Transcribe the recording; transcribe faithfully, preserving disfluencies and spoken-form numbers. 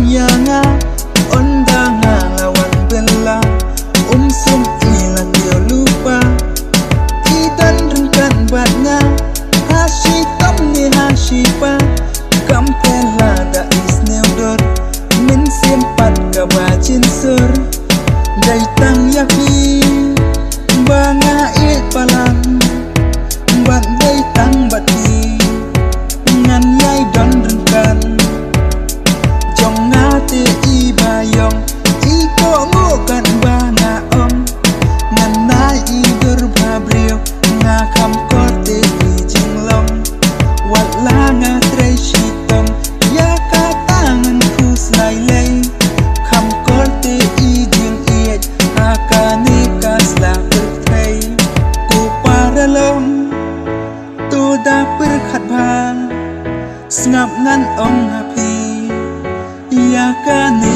Ïa nga, ynda nga la wan bylla, um sum i la kiew lypa. I don ryngkat bad nga, ha shitom ne ha shipa. Kam pher lada i sniew dur, mynsiem pat kaba jynsur. Dei tang ïa phi ba nga ïeit palat, bad dei tang bad phi ngan ïai don ryngkat. Jong nga te i ba ïong, i kohnguh katba nga ong. Ngan nai i dur ba briew, nga kham kor te i jinglong. Wat la nga trei shitom, ïa kata ngan khuslai lei. Kham kor te i jingïeit, ha kane ka sla pyrthei. Ko para long, to da pyrkhat bha, sngap ngan ong ha phi. Ïa kane